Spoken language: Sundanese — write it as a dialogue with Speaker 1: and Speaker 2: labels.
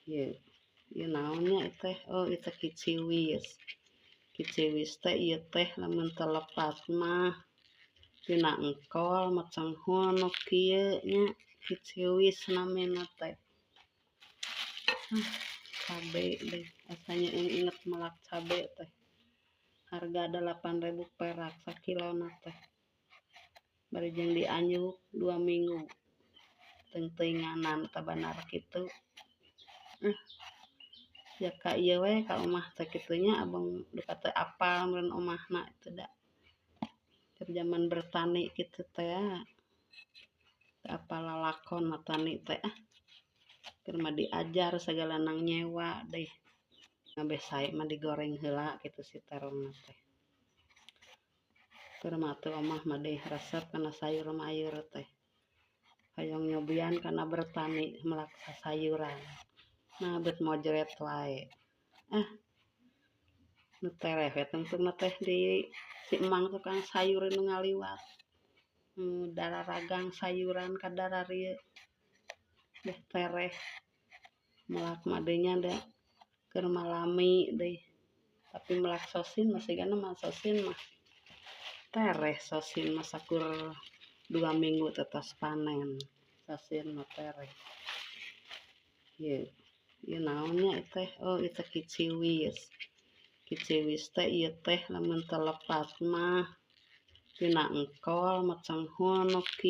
Speaker 1: Ieu, ieu naon nya ieu teh? Oh, ieu teh kiciwis. Kiciwis teh ieu teh lamun teu lepat mah tina engkol macenghul nu kieu nya, kiciwis namina teh. Cabe deui, asa inget melak cabe teh. Harga 8.000 perak sakilona teh. Bari jeung dianjuk 2 minggu. Teung-teunganan tabanar kitu. Ya ka ieu we ka omah teh kitu nya, abang duka teu apal meureun omahna itu da. Keur jaman bertani kitu teh teu apal lalakon tani teh ah. Keur mah diajar sagalana nyewa deui. Ngabeh sae mah digoreng heula kitu si terongna teh. Keur mah atuh omah mah deui resep kana sayur mayur teh. Hoyong nyobian kana bertani melak sasayuran. Nah, bet mojret wae. Ah, nu tereh we tungtungna teh di si emang tukang sayur nu ngaliwat. Dararagang sayuran ka dararieu. Beh tereh melak mah deui nya da keur mah lami deui. Tapi melak sosin mah sigana mah sosin mah tereh, sosin mah sakur 2 minggu teh tos panen. Sosin mah tereh. Ieu, ieu naon nya ieu teh? Oh, ieu teh kiciwis. Kiciwis teh ieu teh lamun teu lepat mah tina engkol macenghul nu kieu.